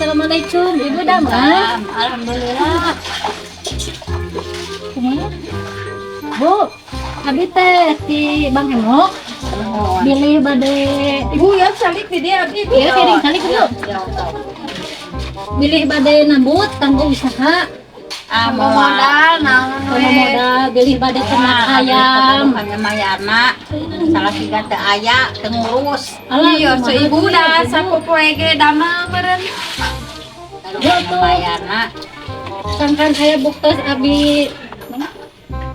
Assalamualaikum. Ibu damang? Alhamdulillah. Kumaha? Bu, abi teh ti Bang Emok. Bilih bade Ibu ya salik di dia abi. Ieu piring salik, Bu. Bilih bade nambut kanggo usaha. Ah, mau modal naon Kanggo we. Modal bilih bade ternak ayam. Hanya mayarna. Salah tiga teu aya, teu ngurus. Alah, Iya, kumaha seibu tuh, dah Ibu? Sapopoe ge damel meureun. Bu tuh. Mayarna. Sangkan aya buktos abi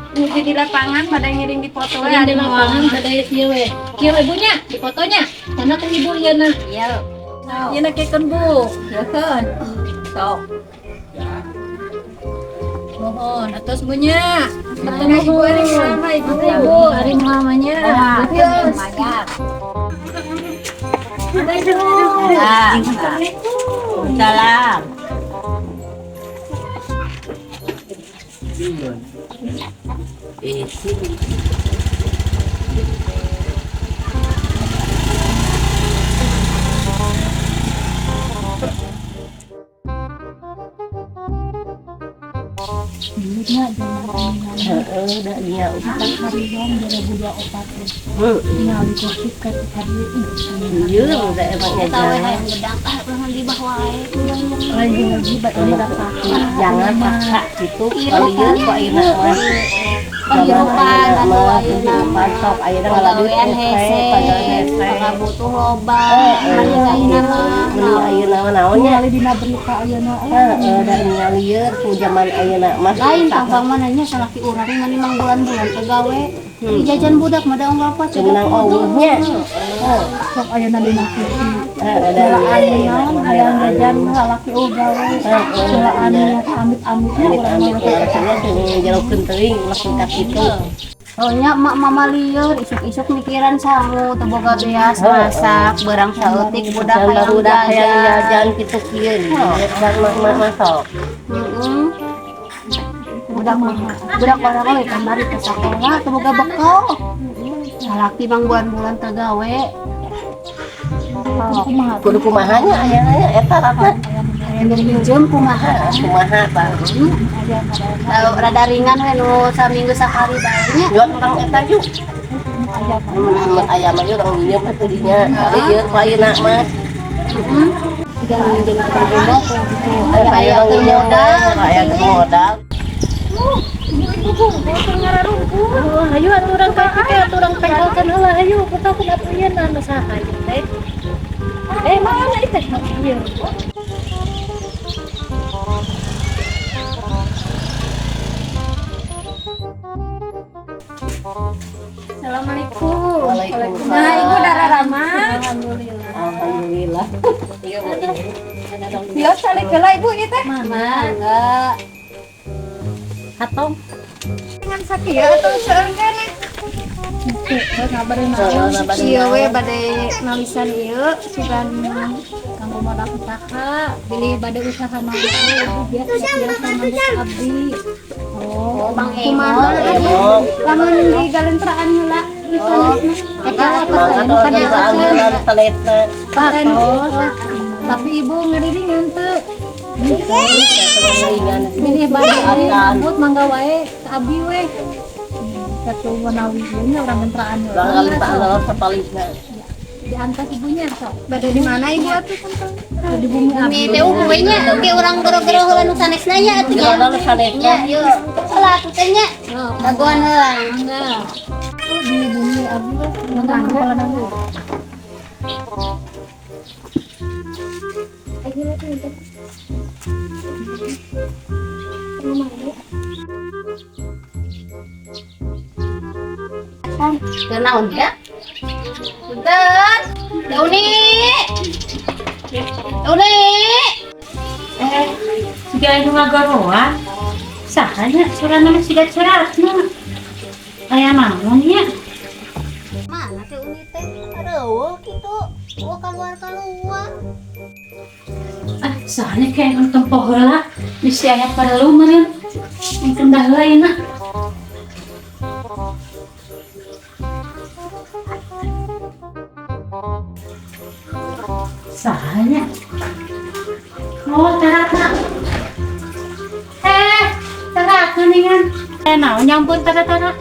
Muji di lapangan pada ngiring di foto we. Yang di lapangan bade ieu we. Kieu we bunya di fotonya. Karena ku ibu ieu na. Iya. Ieu na kekeun, Bu. Keun. Sok. Mohon atos bunya. Mangga, Ibu, ari mama, Ibu. Ibu, ari mamanya. Mayar. Assalamualaikum. Salam. Heeh, da nya Harian 2024 teh. Heeh. Ningali gosip ka tadi. Ieu da emang Eta we jalan. Hayang gedang ah ulah di bawah wae. Lain lagi bae Jangan paksa gitu. Kalian kok ayeuna mah. Penghirupan Zaman atuh mah ayeuna penghirupan sok ayeuna ngala duit pagawean hese, hese, pagawean hese. butuh loba, Heeh, mending ayeuna gitu. mah. Mending ayeuna mah naonnya? Ningali dina berita ayeuna. Heeh, da ningali lieur ku zaman ayeuna mah. Lain tampang mananya salaki urang mani mang bulan-bulan teu gawe. Jajan budak mah da unggal poe Teu meunang eueuh nya. Heeh. Sok ayeuna dina TV. Heeh, da Celaan ayeuna naon mah hayang helaan. jajan salaki eueuh gawe. Celaan amit-amitnya urang Amit-amit mah. urang cenah teu jauhkeun teuing langsung ka kitu. Oh nya emak mama lieur isuk-isuk mikiran sangu teu boga beas masak beurang saeutik budak Dan hayang barudak hayang jajan. Jajan kitu kieu. Dan mah mah sok. Heeh. Budak mah budak orang we kamari ke sakola teu boga bekal. Salaki mang bulan-bulan teu gawe. Kumaha? Kudu kumaha nya ayeuna nya eta ratna. Hayang pinjem kumaha? Kumaha tah? Tahu rada ringan we nu saminggu sakali bae nya. Jual urang eta yuk. Mun aya mah urang minjem atuh dinya. Lieur ku ayeuna mah. Tiga minjem ke budak gitu. Aya Aya urang teu minjem modal. Aya teu modal. Oh, hayu atuh urang ka kitu atuh urang pengkolkeun heula hayu bukakeun atuh ieu na nu saha ieu teh. Eh, mana ieu teh? Ieu. Assalamualaikum. Waalaikumsalam. Nah, Ibu Dara Rama. Alhamdulillah. Alhamdulillah. Iya, Bu. Biasa salik heula Ibu ieu teh. Mama, Enggak. hatong. Dengan sakieu atuh seueur keneh. Ngabarin naon? Ieu we bade nalisan ieu sugan Kanggo modal usaha, bilih bade usaha mah ibu biasa biasa nambut abdi. Oh, Bang Emo. Emok. Lamun di galentraan heula. Oh, eta Semangat apa urang heula sanesna. Patos. Tapi ibu ngariringan teu. Bilih bade nambut mangga wae ka abdi we. Satu menawi ieu nya urang gentraan Urang heula. kalimpaan lolor sapalihna. Diantos ibunya sok. Bade di mana Ibu atuh? Di bumi abdi. Bumi teh we nya oke urang gero-gero heula nu sanesna nya atuh nya. Gimana nu sanesna? Nya yeuh. Heula atuh teh nya. Oh, Dagoan heula. mangga. Oh, di bumi abdi we. Mangga kepala nanggu. Teu naon ya? Punten. Teh Uni. Teh Uni. Eh, siga anu ngagaroan. Saha nya surana mah siga suratna. Aya naon nya? Mana teh Uni teh? Areueuh kitu. Eueuh kaluar-kaluar. Ah, saha nya kayak anu tempo heula. Bisi aya perlu meureun. Mungkin dah heula ieu. Saha nya? Oh, taratna. Eh, taratna ningan. Eh, naon nyampun tara-tara?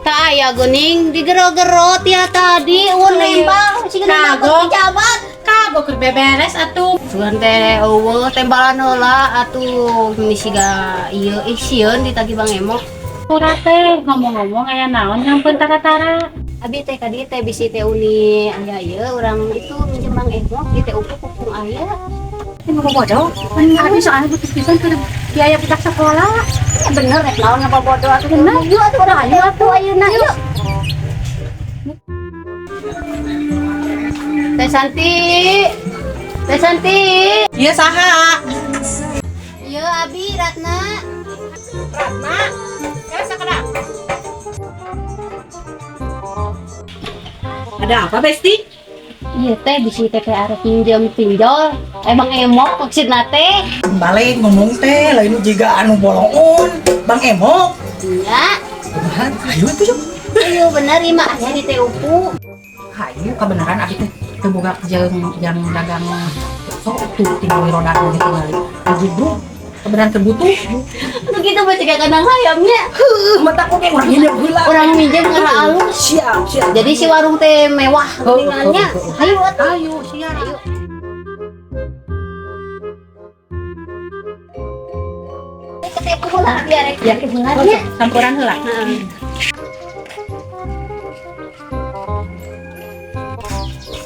Tak aya geuning digero-gero tia tadi eueun nembal siga Kagok. pejabat. Kagok keur beberes atuh. Sugan teh eueuh tembalan heula atuh ini siga ieu ih sieun ditagih Bang Emok. Pura teh ngomong-ngomong aya naon nyampun tara-tara. Abi teh ka dieu teh bisi teh uni aya ieu urang itu minjem Bang Emok di teh upu pupung aya. Ini mau bodoh. Abi soalnya butuh pisan keur biaya budak sekolah. Ya bener rek naon ngabobodo atuh bener. Yuk atuh urang ayo atuh ayeuna yuk. Teh Santi. Teh Santi. Iya saha? Iya Abi Ratna. Ratna. Ya sakedap. Ada apa, Besti? Iya teh bisi teh arep minjem pinjol. Bang Emok maksudna teh. Balik ngomong teh lain juga anu bolongon Bang Emok. Iya. Kumaha? Hayu atuh yuk. Ayo bener ieu mah aya di teh upu. Hayu kebenaran abi teh teu boga jeung jang dagang sok tuh tinggal roda nu gitu kali. Bro, kebenaran teu butuh. Anu kitu mah siga kandang hayamnya. Heuh, mata oge urang minjem heula. Urang minjem ngara alus. Siap, siap. Jadi si warung teh mewah geuningannya. Hayu atuh. Ayo, siap. Ayo. Ketemu heula biar rek ya. Sampuran heula. Heeh.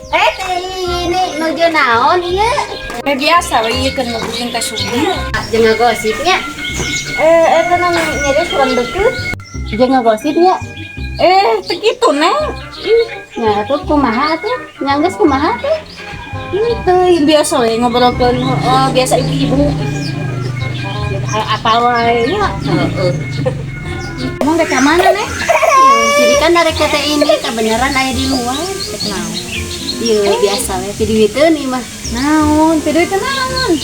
Eh teh ini nuju naon ieu? Biasa we ieu keur ngobrolin teh Sugi. Jeung ngagosipnya. Eh tenang nyari kurang deket. Jeung ngagosipnya. Eh, teu kitu, Neng. Nya atuh kumaha atuh? Nya geus kumaha teh? Itu yang biasa we ngobrolkeun biasa ibu-ibu. Apa wae nya. Heeh. Emang rek ka mana, Neng? Jadi kan dari teh ini kebenaran aya di luar. Rek naon? Ieu biasa we piduiteun ieu mah. Naon, piduiteun naon?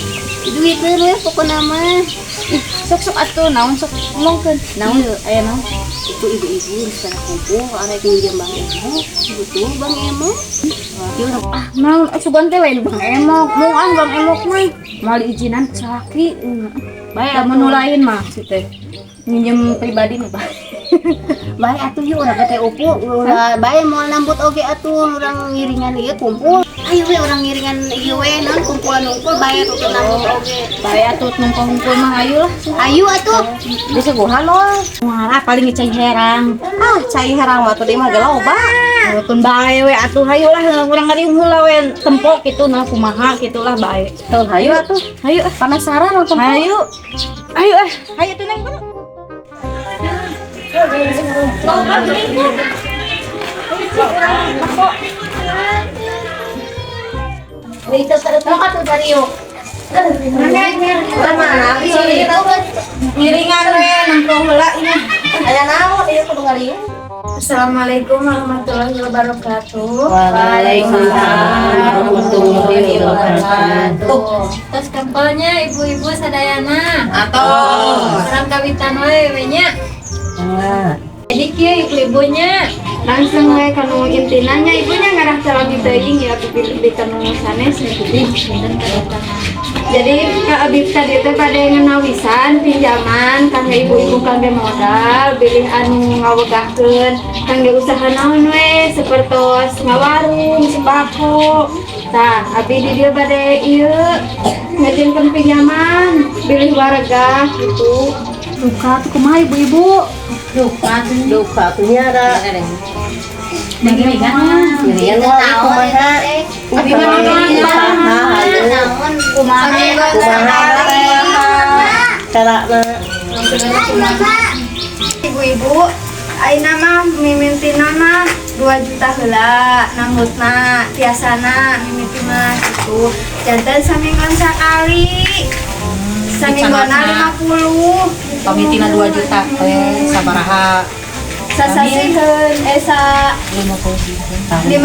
Piduiteun we pokona mah. Ih, sok-sok atuh naon sok ngomongkeun. Naon aya naon? Itu ibu-ibu geus pada kumpul arek minjem Bang Emok. Butuh Bang Emok. Ieu Ah, naon sugan teh lain Bang Emok. Moal Bang Emok mah. Moal diizinan ku salaki. Bae Lamun nu lain mah si teh. Minjem pribadi mah bae. Bae atuh yuk urang teh upu, ulah bae moal nambut oge atuh urang ngiringan ieu kumpul. Ayo we urang ngiringan ieu we naon kumpulan ngumpul bae atuh nambut oge. Bae atuh numpang ngumpul mah ayo lah. Ayo atuh. Disuguhan loh. Muara paling cai herang. Ah, cai herang mah atuh deui mah geus loba. Walaupun bae we atuh hayu lah urang ngariung heula we tempo kitu nah kumaha kitu lah bae. Tuh, hayu atuh. Hayu ah. Penasaran nonton. Hayu. Ayo ah, hayu tuh Neng. Ngiringan we nempel heula ini. Aya naon ieu kudu ngariung. Assalamualaikum warahmatullahi wabarakatuh. Waalaikumsalam warahmatullahi wabarakatuh. Tos kempelnya ibu-ibu sadayana. Atos. Orang kawitan wae we nya. Jadi kieu ibu-ibunya Langsung we kanu intinanya ibunya ngarah calon teuing ya di kanu sanes. Jadi ka abdi tadi teh pada nganawisan pinjaman kangge ibu-ibu kangge modal bilih anu ngawegahkeun kangge usaha naon we sapertos ngawarung sembako. Tah abdi di dieu bade ieu ngajengkeun pinjaman bilih warga gitu. Duka tuh kumaha ibu-ibu? Duka duka kunyara. Ngiringan. Ngiringan kumaha? Abi mah naon kumaha Kumaha carana? Ibu-ibu ayeuna mah mimitina mah 2 juta heula nambutna tiasana mimiti mah gitu. Janten saminggon sakali. Saminggona 50. Pamitina 2 juta teh sabaraha? Sasasiheun sa 50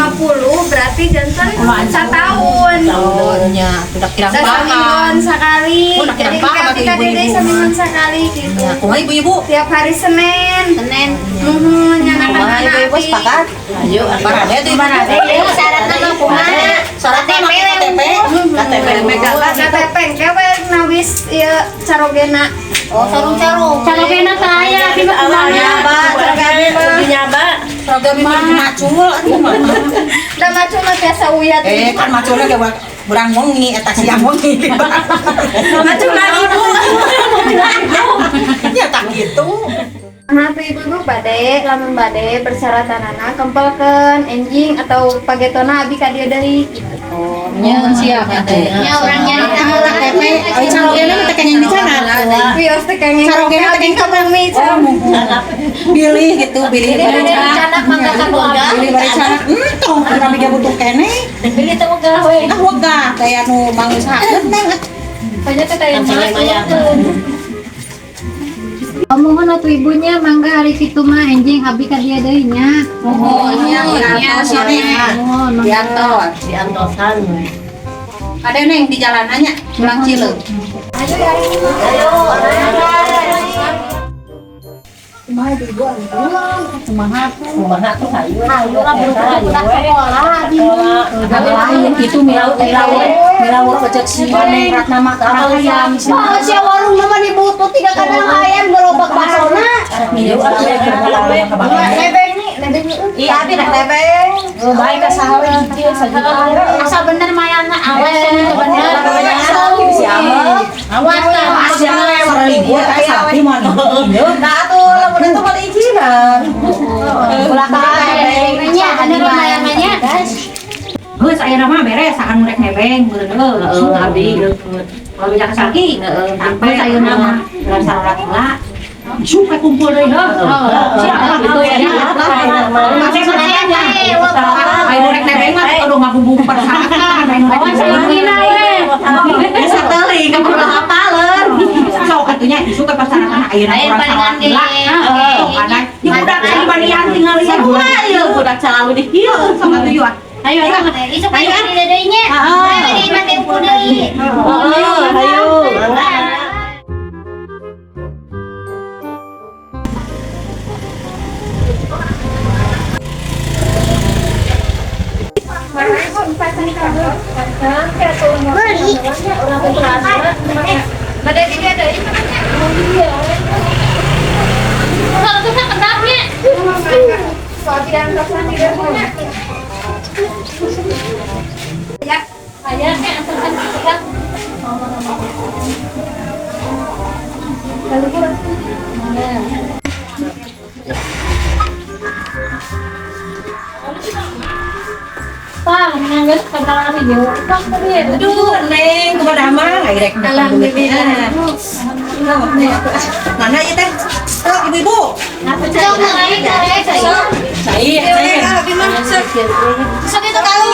berarti janten satahun. Tahunnya sudah kirang paham. Sasaminggon sekali. Oh, udah kirang Jadi paham atuh kita ibu-ibu. deui saminggon sekali gitu. Ya, kumaha ibu-ibu? Tiap hari Senin. Senin. Nuhun nyanakan Kumaha ibu-ibu sepakat? Ayo, Barade tuh ibu. Ieu syaratna mah kumaha? Syaratnya make KTP. KTP KTP engke we nawis ieu carogena. Oh, sarung-sarung. Carogena teh aya abi mah kumaha? Nyaba, caroge nyaba. Program mah macul atuh mah. Da macul mah biasa uyat. Eh kan maculna ge burang wengi eta siang wengi. Maculna ibu. Ya tak gitu. Nah, tuh ibu-ibu bade, lamun bade persyaratanana kempelkeun enjing atau pagetona abi ka dieu deui gitu. Nya siap atuh. Ya urang nyari KTP, oh carogena mah teh kenging di sana. Wios teh kenging Carogena teh kenging ka bumi Bilih gitu, bilih Jadi bari ada rencana mangga ka boga. Bilih bari cara. Entong kami ge butuh keneh. Beli teh wegah we. Ah wegah kayak nu mangusahakeun teh. Banyak teh teh Mohon atuh ibunya mangga hari kitu mah enjing abi ka dieu deui nya. Mohon nya diantos ya Neng. Mohon mangga. Diantos. Diantosan. Ada Neng di jalanannya, pulang Cileung. Kumaha tuh hayu. Ayo lah budak sekolah abi mah. Lain gitu milaur milaur milaur kecek si Neng Ratna mah hayam. Wah, sia warung mah dibutut tiga kadang ayam gerobak basona. Nebeng nih, nebeng nih. Iya, abi rek nebeng. Bae ka saha we kieu sajuta. Asa bener mayana awas yang bener. Awas tah. Sia mah libur ka sapi moal libur. Nah atuh lamun itu mah diizinan. Ulah ka nya bener mayana nya. Geus ayeuna mah beres sakan rek nebeng meureun Heeh, abi. Kalau bisa kesaki, sampai ayeuna mah dalam sarolat heula. Isuk we kumpul deui heuh. Siap lah Itu ya. Ayo rek nebeng mah kudu ngabubung persyaratan. Awas saingina we. Bisa teuing kudu hafaleun. Sok atuh nya isuk ke persyaratan ayeuna Ayo urang palingan sarolat ge. heula. Heeh, ana ieu budak cai banian tinggal ieu. Sarua ieu budak calalu di kieu. Sok atuh yuk. Ayo ayo. Isuk ayo di deui nya. Ayo di imah teh ukur deui. Heeh, hayu. Beli. Bade di dieu deui. Kalau tuh kedapnya. Ku abi diantosan di dieu nya. Ya, Aya teh antosan kitu kan. Pak, nangis kentang abi jauh. Pak, tadi. Aduh, Neng, kumaha damang ai rek. Alhamdulillah. Mana ieu teh? Tuh, ibu-ibu. Sok naik naik cai. Cai, cai. Sok itu kalung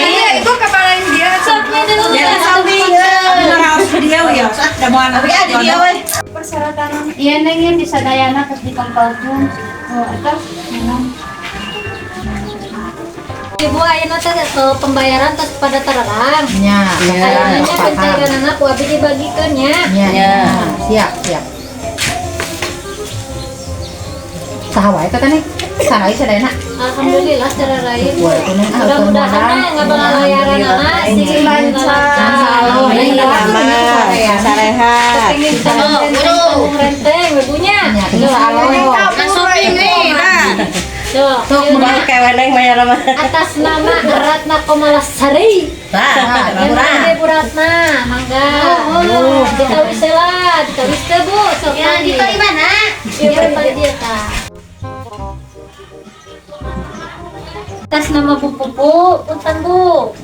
iya ibu kepalain dia. Soknya dulu. Ya, sapi. Abi maraos di dieu ya. Da moal Abi ada di dieu we. Persyaratan Iya neng ya bisa dayana terus dikempelkeun. Oh, atau memang. Ibu ayeuna teh ke pembayaran terus pada terang. Nya. Ayeuna nya pencairanana ku abi dibagikeun nya. Nya. Siap, siap. Saha wae teh Neng? Saha ieu sadayana? Alhamdulillah secara lain. Wah, itu Neng, ah, Mudah-mudahan mudah-mudahan. nggak bakal layaranana sing Insyaallah. Iya, sarehat. Pengen tanggung renteng ibunya. Nya, insyaallah. langsung ini nah. Tuh, Sok Kumaha kewe Neng bayar mah. atas nama Ratna Komalasari. Tah, Yang murah. Bu Ratna, mangga. Ditawis heula, ditawis teh Bu, sok Ya, tadi. di mana? Ieu tadi dia tah. Atas nama Bu Pupu, punten Bu.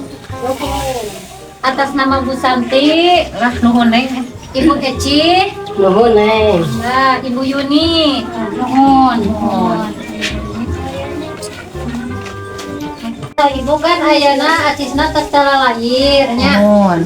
Atas nama Bu Santi, Lah nuhun Neng. Ibu Eci, Nuhun Neng. nah, Ibu Yuni. Nuhun. Nuhun. Nah, Ibu kan ayana acisna tos lahir nya. Nuhun.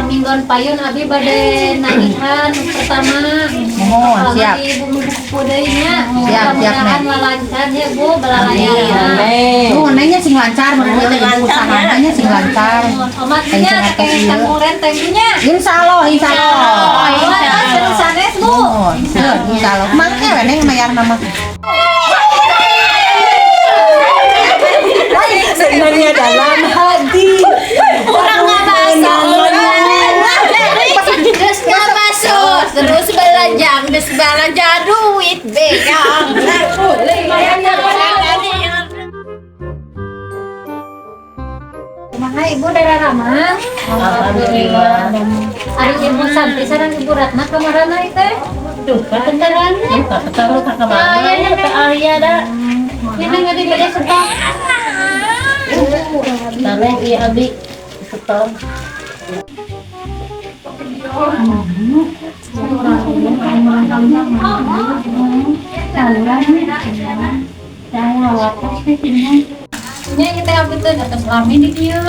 Minggon payun abi bade nagihan pertama. Nuhun, siap. Apalagi Ibu nu buku deui nya. Siap, siap, Mudah-mudahan Neng. lalancar ya Bu, balalayaran. Amin. Nuhun Neng nya sing lancar mun ieu teh ibu usahana nya sing lancar. Omat nya kakek tanggung renteng nya. Insyaallah, insyaallah. Insyaallah, terus sanes Bu. Nuhun, insyaallah. Mangke we Neng mayar nama. Sebenarnya dalam hati. Ramang. Alhamdulillah. Ari Ibu Santi sareng Ibu Ratna kamarana teh? Duh, katentarana. Katentarana ka kamana? Aya nya Teu aya da. Ini ngadi bade setor. Tanah ieu abi setor. Nya kita abi teh atas lami di dieu.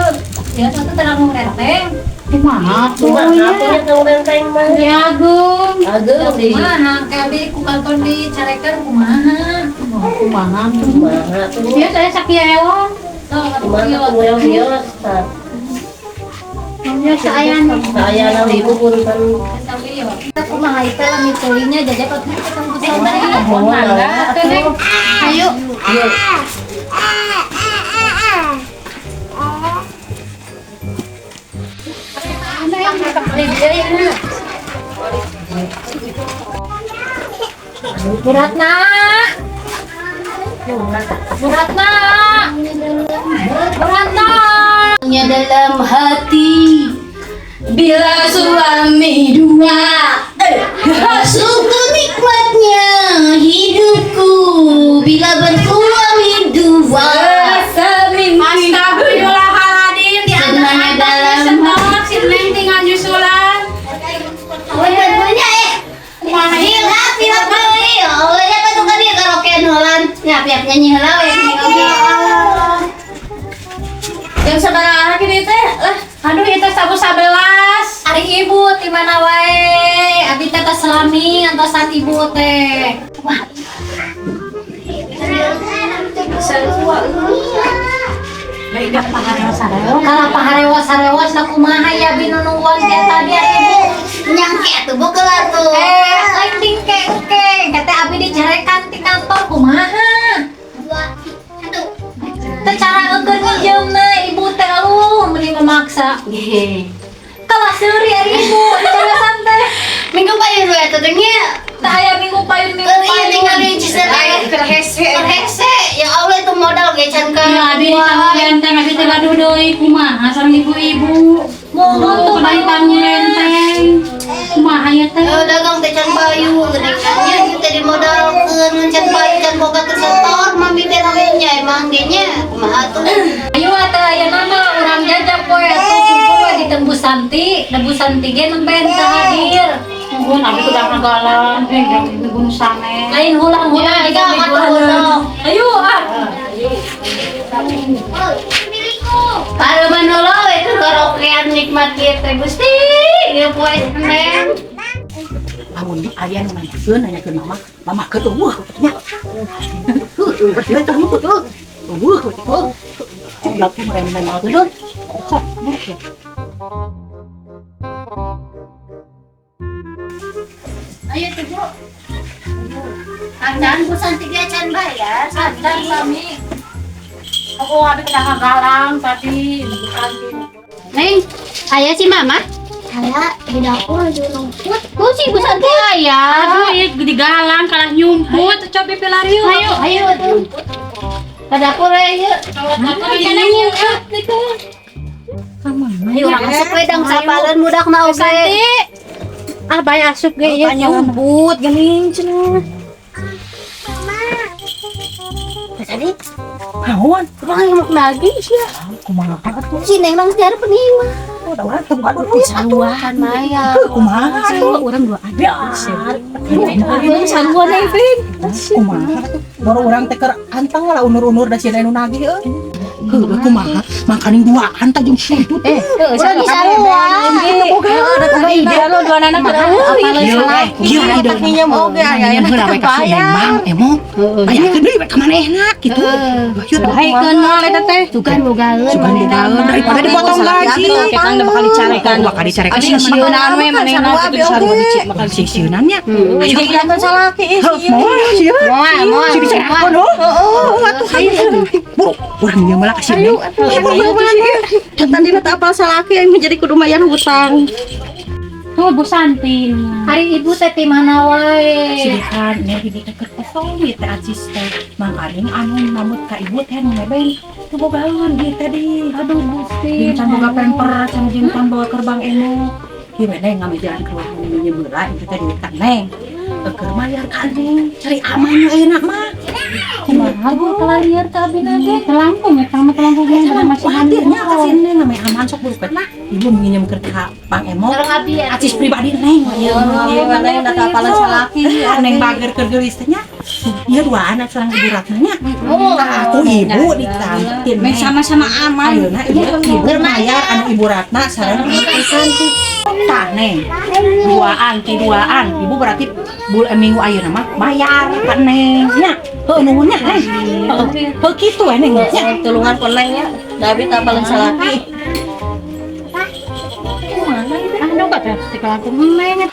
Ya satu terang renteng. Kumaha tuh Kumaha ya? atuh nya tong renteng mah? Ya agung. Ageung di. Kumaha ke abi ku kantor dicarekan kumaha? Kumaha? Kumaha tuh? Ya saya sakieu. Kumaha tuh wios tah. Ya saayana. Saya na ibu punten. Kumaha itu lami teuingnya jajak atuh ketemu Santi. Mangga Teh Neng. Ayo. Ieu. Bu Ratna. Bu Ratna. Bu Ratna. Dalam hati bila suami dua, sungguh nikmatnya hidupku bila bersuami dua. Astagfirullahaladzim, di Senangnya dalam setor si Neng tinggal nyusulan. Bener-benernya eh. Hilap, hilap deui. Ya Allah, ya patuh ka dieu karaokean heulan. Nya piap nyanyi heula we. Jam sabaraha kini teh? Lah, aduh itu sabu 11. Ari ibu di mana wae? Abi teh tos lami antosan ibu teh. Kalah paharewas-harewas na kumaha ya abi nu nungguan ti tadi ari ibu. Nyangke atuh boga tuh. Eh, lain dingke-engke, kata abi dicarekan ti kantor kumaha? 2, 1. Teu cara eukeun nginjeumna ibu teh aluh meni memaksa. Kalah seuri ari ibu dicarekan teh. Minggu payun we atuh teh nya. Tah aya minggu payun minggu Keur ieu payun. tinggal di Ciserai. Terhese. Terhese. Ya Allah itu modal ge can ka. Ya abi ditanggung renteng abi teh gaduh deui kumaha sareng ibu-ibu. Mohon tuh Kumaha tanggung renteng. Kumaha ya teh? Eh, dagang teh can payu geuningan nya ieu teh dimodalkeun mun can payu can boga keur setor mami teh nya emang ge nya kumaha tuh. Ayo atuh ayeuna mah urang jajak poe atuh kumpul we di Tembu Santi, Tembu Santi ge nembe teu hadir. Nuhun abi kudu ngagalan, eh ibu nu sanes. Lain hulang-hulang Ya, di atuh mingguan. Ayo ah. Para manolo we keur karaokean nikmat kieu teh Gusti. Ieu poe Senin. Lamun aya nu nanyakeun nanyakeun mama, mama keur eueuh nya. Heuh, ieu teh nyumput eueuh. Eueuh heuh. Cek teh merem-merem atuh. Sok, buruk ya. Ayo tuh Bu. Acan Bu Santi ge acan bayar. Acan sami. Oh, abi kudu ngagalang tadi ibu Santi. Neng, aya si Mama? Aya di dapur lagi numput. Ku si Bu Santi aya. Aduh, ieu digalang kalah nyumput. Ayo cobi pilariu. Ayo, ayo tuh. Ke dapur ayo. Ayo urang asup we dang sapaleun budakna oge. Ah, bae asup ge ieu nyumput geuning cenah. Tadi Naon? urang yang mau nagih sia. Kumaha atuh? Si Neng nang sejarah penima. Oh, da urang teu boga duit atuh. Kan maya. Heuh, kumaha atuh? Urang dua ada. Urang sarua nebeng. Kumaha atuh? Baru urang teh keur anteng lah unur-unur da sieun anu nagih euy. Heuh, kumaha? Makaning duaan tah jeung si itu teh. Urang di sarua. Ide lo dua anak Kieu ide Minjem oge aya Minjem heula we ka si Neng Mang, emong. Ayakeun deui we ka manehna kitu. Hayu tuh. Haikeun moal eta teh. Sugan bogaeun. Sugan bogaeun daripada dipotong gaji. Ketang da bakal dicarekan. Bakal dicarekan Abi sieunan we manehna kitu sarua dicik bakal sisieunan nya. Ayo Dicarekan salaki ih Heuh, moal sieun. Moal, moal. Si dicarekan oh. Heeh, atuh hayu. Buru, urang minjem heula ka si Neng. Ayo atuh. Tadi mah apal salaki aing menjadi kudu mayar hutang. Tuh Bu Santi. Ari ibu teh ti mana wae? Sihan, nya ibu teh keur kosong ieu teh acis teh. Mangkaning anu namut ka ibu teh nu nebeng. Teu bogaeun duit tadi. Aduh Gusti. Jeung can boga pemper, can jeung can boga kerbang eno. Kieu we, Neng, ngamejalan keluar minjem heula itu teh duit ka Neng. Keur mayar ka Neng, cari aman we ayeuna mah. Kumaha Bu kalalieur ka abi na ge? Telangkung ya, sama telangkung Jangan masih khawatirnya ka si Neng namanya aman sok buru na. Ibu minjem keur ka Pang Emo. Sareng abi ya. Acis pribadi Neng. Iya, Neng da kapalan salaki. Ah, Neng bager keur geulis teh nya. Ieu dua anak sareng Ibu Ratna nya. Tah aku ibu ditampetin Meh Neng. sama-sama aman. Ayeuna ibu mayar anu Ibu Ratna sareng Ibu Santi. Tah Neng. Duaan ti duaan. Ibu berarti minggu ayeuna mah bayar ka Neng nya. Heuh nuhun nya Neng. Heuh heuh kitu we Neng nya. Tulungan ku Neng nya. Da abi kapalan salaki. Anu kata si kelangkung Neng.